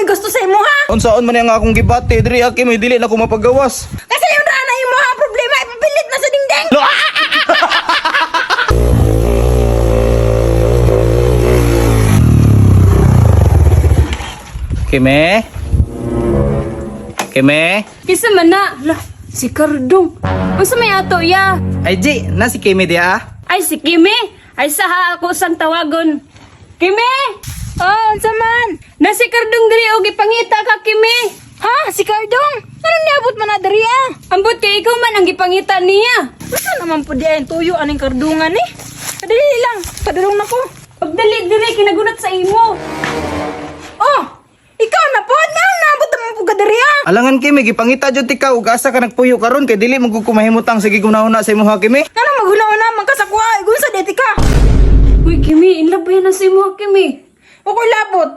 ko'y gusto sa imo ha. Unsaon man ang akong gibati diri Kimi, dili na ko mapagawas. Kasi yung rana imo ha, problema ipapilit na sa dingding. Kimi? Kimi? Kisa man na, lah, si Kardong. Unsa may ato ya? Ay G, na si Kimi di ah. Ay si Kimi. Ay saha ako sang tawagon. Kimi! Oh, unsa man? Na si Kardong diri og gipangita ka Kimi. Ha, si Cardong? Anong niabot man na diri ah? Ambot kay ikaw man ang gipangita niya. Unsa naman po di ay tuyo aning kardungan eh? Kadali lang, padulong na ko. Pagdali diri kinagunat sa imo. Oh, ikaw na po, nang naabot naman po ka diri ah. Alangan Kimi, gipangita jud ti ka ug asa ka nagpuyo karon kay dili man gud ko mahimutang sige kunahuna sa imuha Kimi. Nganong maghuna-una man ka sa kuha, igunsa di ka. Uy Kimi, in love ba yan na sa imo Kimi? Wako'y labot.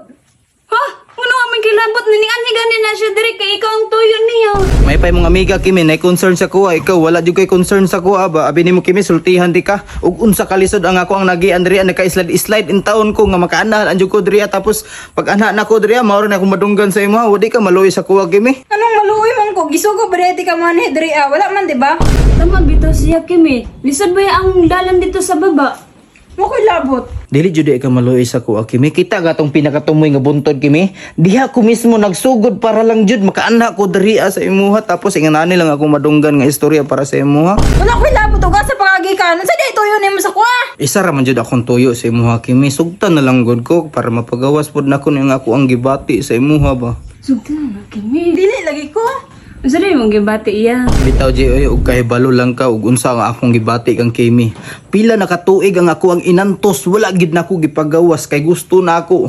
Ha? Ano aming kilabot niningan gani na siya diri kay ikaw ang tuyo niya. May pay mong amiga Kimi, nay concern sa kuha, ikaw wala jud kay concern sa kuha ba. Abi nimo Kimi sultihan di ka ug unsa kalisod ang ako ang nagian diri naka slide slide in taon ko nga makaanahan ang jud ko diri tapos pag ana na ko diri mao ra na akong madunggan sa imuha, wadi ka maluoy sa kuha Kimi. Anong maluoy man ko, gisugo ba di ka man eh, diri ah. Wala man, di ba? Tama bitaw siya Kimi. Lisod ba ang dalan dito sa baba? Wako'y labot. Dili jud ka maluoy sa kuha Kimi. Kita gatong pinakatumoy nga buntod Kimi. Diha ko mismo nagsugod para lang jud makaana ko diri sa imuha tapos inganani lang ako madunggan nga istorya para sa imuha. Wala ko'y labot ug asa pangagi ka. Unsa di tuyo nimo sa kuha? Isa ra man jud akong tuyo sa imuha Kimi. Sugtan na lang gud ko para mapagawas pod nako ning ako ang gibati sa imuha ba. Sugtan na Kimi. Dili lagi ko. Unsa na imong gibati iya? Bitaw Jay, oy, og kahibalo lang ka og unsa ang akong gibati kang Kimi. Pila na katuig ang ako ang inantos, wala gid nako gipagawas kay gusto na ako.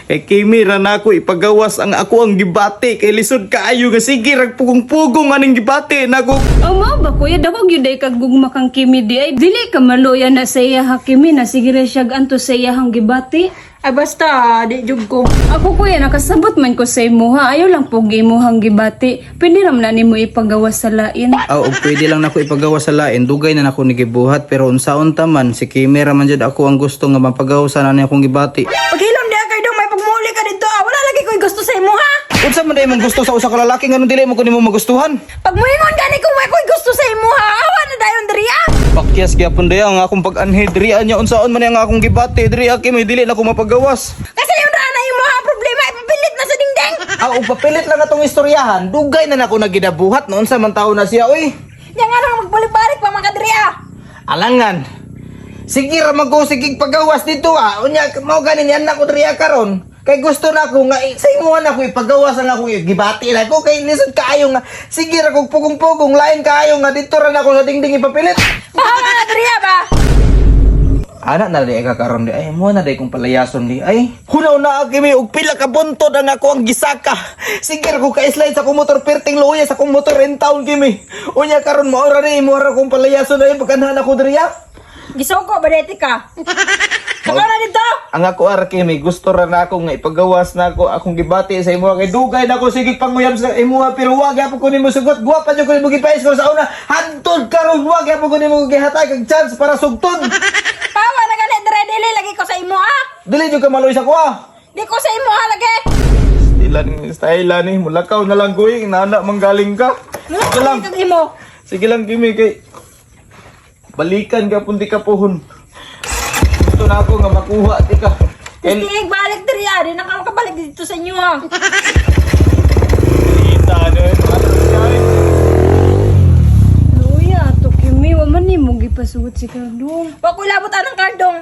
Kay Kimi ra nako ipagawas ang ako ang gibati kay lisod kaayo nga sige rag pugong-pugong aning gibati nako. Oh, mao ba kuya dako gyud ay kag gugma kang Kimi di ay dili ka maluya na sa iya ha Kimi na sige ra siya anto sa iya hang gibati. Ay basta, di jud ko. Ako kuya nakasabot man ko sa imuha ayaw lang pug imuhang gibati. Pwede ra man na nimo ipagawas sa lain. Aw, og pwede lang nako ipagawas sa lain, dugay na nako ni gibuhat pero unsaon ta man si Kimi ra man jud ako ang gusto nga mapagawasan ani akong gibati. Paghilom di Cardong, may pagmuli ka dito ah. Wala lagi ko'y gusto sa imo ha. Unsa man day mong gusto sa usa ka lalaki nganong dili mo ko nimo magustuhan? Pag muingon gani kung may ko'y gusto sa imo ha, awa na dayon diri ah. Pakyas gyapon day ang akong pag-anhi diri nya unsaon man ang akong gibati diri Kimi dili na ko mapagawas. Kasi yung rana imo ha, problema ipapilit na sa dingding. Aw, og papilit lang atong istoryahan, dugay na nako nagidabuhat noon sa man taon na siya oy. Nya nga nang magbalibalik pa mga diri ah. Alangan. Sige ra man ko sige pagawas dito ah. Unya mao gani ni anak ko diri ah, karon. Kay gusto na ako nga sa imuha na ako ipagawas ang akong gibati lang ko kay lisod kaayo nga sige ra kog pugong-pugong lain kaayo nga dito ra na ako sa dingding ipapilit. Bahala na diri ah ba. Ana na di ka karon di ay mo na di kong palayason di ay. Hunaw na kimi og pila ka buntod ang ako ang gisaka. Sige ra ko ka-slide sa akong motor perting luya sa akong motor in town kimi. Unya karon mao ra ni imo ra kong palayason ay pagkanhan ako diri ah. Gisugo ba di ka? Saka na dito. Ang ako ara kimi gusto ra na ako nga ipagawas na ako akong gibati sa imo kay dugay na ko sige panguyab sa imo pero wa gyapon ko nimo sugot guwapa jud ko nimo gipais ko sa una hantod karon wa gyapon ko nimo gihatag ang chance para sugton. Pawa na gani diri dili lagi ko sa imo ah. Dili jud ka maloy sa kuha. Di ko sa imo ha lagi. Stila ni style ni mulakaw na lang ko eh nana manggaling ka. Sige lang. Kag imo. Sige lang Kimi kay balikan ka pun di ka puhon. Gusto na ako nga makuha di ka. El Tiig balik diri ah, di na ka makabalik dito sa inyo ah. Kita na. Luya ato Kimi wa man nimo gipasugot si Kardong. Wa ko'y labot anang Cardong.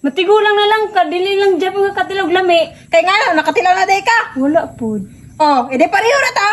Matigulang na lang ka dili lang gyapon nga katilog lami. Kay nga nakatilaw na day ka. Wala pod. Oh, edi pareho na ta.